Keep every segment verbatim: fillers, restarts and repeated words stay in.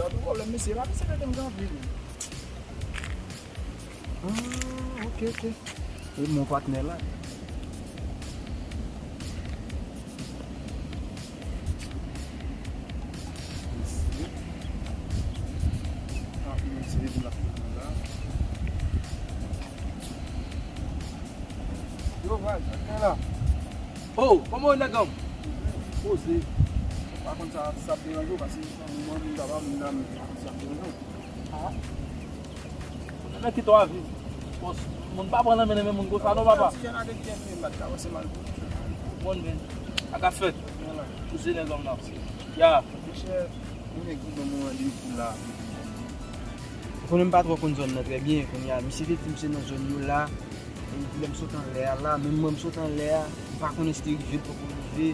Gade pwoblèm, mesye, pa misye mete m nan anpil. Ah, ok, ok. E mon patnè la. Mesye. Ah, mesye, la. Yo, Vaj, sa k fè la? Oh, kòman w ye, nèg an m? Poze. Pa konn sa, sa ap deranje w, paske mwen, moun papa m nan, men sa ap deranje w. Ah. Nèg ki twa viv. Bòs, moun pa pran nan men, men moun konsa non, papa. Si jèn avèk jèn, men bat ka wè se mal pou ou. Bon, men. Sa k ap fèt? Poze, nèg an m nan. Ya. Monchè, yon nèg ki ban mwen randevou la. Ou konnen m pa twò konn zòn nan trè byen, kounye a, misye te di m se nan zòn yo la, e di lè m sot anlè a la, menm mwen m sot anlè a, m pa konnen si te rive, poko rive,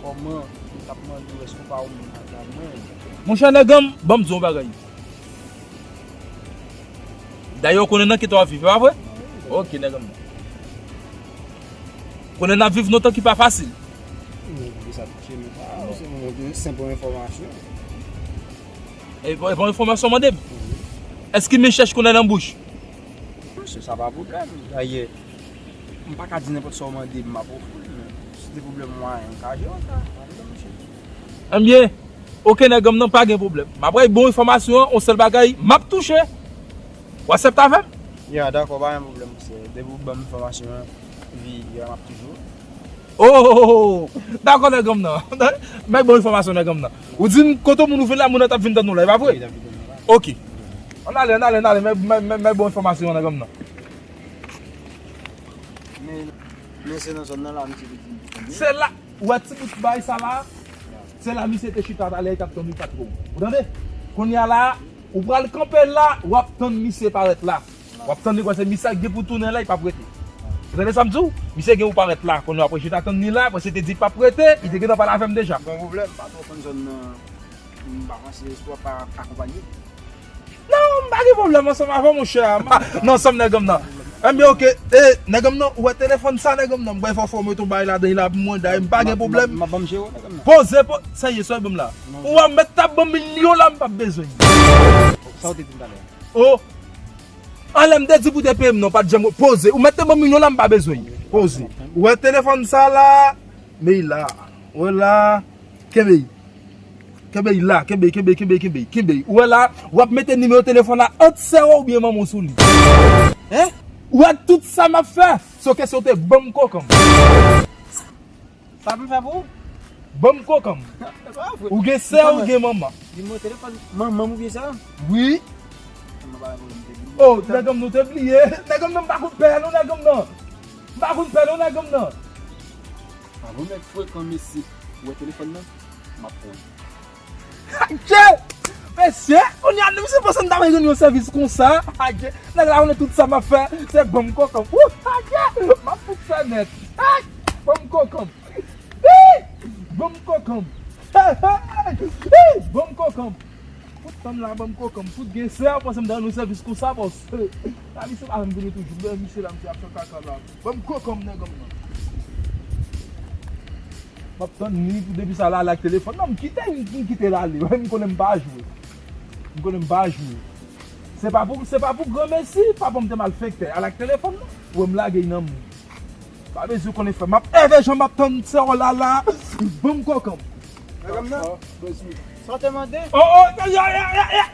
kòman, m t ap mande w èske w pa wè m nan kay mwen. Monchè nèg an m, ban m di w yon bagay. Dayè w konnen nan ki twa viv, e pa vre? Ok, nèg an m. Konnen n ap viv nan tan ki pa fasil. Mwen, pou sa touche m pa, se yon senp enfòmasyon. E bon, e bon enfòmasyon mande m. Èske men chèch konnen nan bouch? Se sa pa pwoblèm. Dayè, m pa ka di nenpòt sa w mande m, m ap ofri l, men si te pwoblèm mwayen, m ka jere sa. Pa pwoblèm, mesye. Ebyen, ok, nèg an m nan, pa gen pwoblèm. M ap bay bon enfòmasyon an, yon sèl bagay, m ap touche. W aksepte avè m? Ya, dakò, pa gen pwoblèm, mesye. Depi w ban m enfòmasyon an, vi, ya, m ap toujou. Oh, oh, oh, oh. Dakò, nèg an m nan. Mèt bon enfòmasyon, nèg an m nan. Ou di m kote moun ou vin la, moun nan t ap vin tann nou la, e pa vre? Wi, t ap vin tann nou la. Ok. Ann ale, ann ale, ann ale, mèt, mèt, mèt, mèt bon enfòmasyon, nèg an m nan. Men, men se nan zòn nan la, misye te di m pou tann li. Se la, ou wè ti bout bay sa la, se la misye te chita talè, li t ap tann li pa twò. Ou tande? Kounye a la, ou pral kanpe la, w ap tann misye parèt la. W ap tann li, kwè se misye a gen pou tounen la, li p ap rete. Ou tande sa m di w? Misye gen pou parèt la. Kounye a, apre chita tann li la, apre se te di li p ap rete, li te gentan pale avè m deja. Bon pwoblèm, pa twò konn zòn nan, m pa panse espwa pa akonpanye. Non, m pa gen pwoblèm ansanm avè w, monchè. M pa, nan ansanm nèg an m nan. Ebyen, ok. E, nèg an m nan, ou wè telefòn sa, nèg an m nan. M kwè fò, fò w mete yon bagay ladan l la pou mwen, dayè m pa gen pwoblèm. M ap ban m jere w, nèg an m nan. Poze, po, sa ye, sa w ban m la. Ou wè, m mèt t ap ban m milyon la, m p ap bezwen. Sa w te di m talè a? Oh! Anlè m te di pou te peye m non, pa t janm poze. Ou mèt te ban m milyon la, m pa bezwen. Poze. Ou wè telefòn sa la, men la. Ou wè la, kenbe. Kenbe la, kenbe, kenbe, kenbe, kenbe, kenbe. Ou wè la, w ap mete nimewo telefòn la ant sè w oubyen manman w sou li. Hein? Ou wè tout sa m ap fè, se kesyon te ban m kokan m. Sa pou m fè pou ou? Ban m kokan m. Se pa vre. Ou gen sè, ou gen manman. Nimewo telefòn manman m oubyen sè m? Wi. Mwen pa gen pwoblèm, te bliye. Oh, nèg an m nan, ou te bliye. Nèg an m nan, m pa konn pè non, nèg an m nan. M pa konn pè non, nèg an m nan. Pa remèt frekan, mesye. Ou wè telefòn nan? M ap pran. Adje! Mesye, kounye a, misye panse m ta pral jwenn yon sèvis konsa. Adje! Nèg la konnen tout sa m ap fè, se ban m kokan m. Wouh! Adje! M ap fout fè nèt. Hey! Ban m kokan m. Hey! Ban m kokan m. Hey, hey! Hey! Ban m kokan m. Fout tann la, ban m kokan m. Fout gen sè, panse m ta jwenn yon sèvis konsa, bòs. La misye pa janm vini toujou. Men misye la, misye ap fè kaka la. Ban m kokan m, nèg an m nan. M ap tann li pou depi sa la, al ak telefòn nan, m kite, m, m kite l ale. M konnen m pa jwe. M konnen m pa jwe. Se pa pou, se pa pou granmesi, papa m te malfektè. Al ak telefòn nan, pou m lage l nan moun. Pa bezwen konnen frè m. M ap èvè jan m ap tann sè w la la. Ban m kokan m. Nèg an m nan. Sa w te mande? Oh, oh, ya, ya, ya, ya.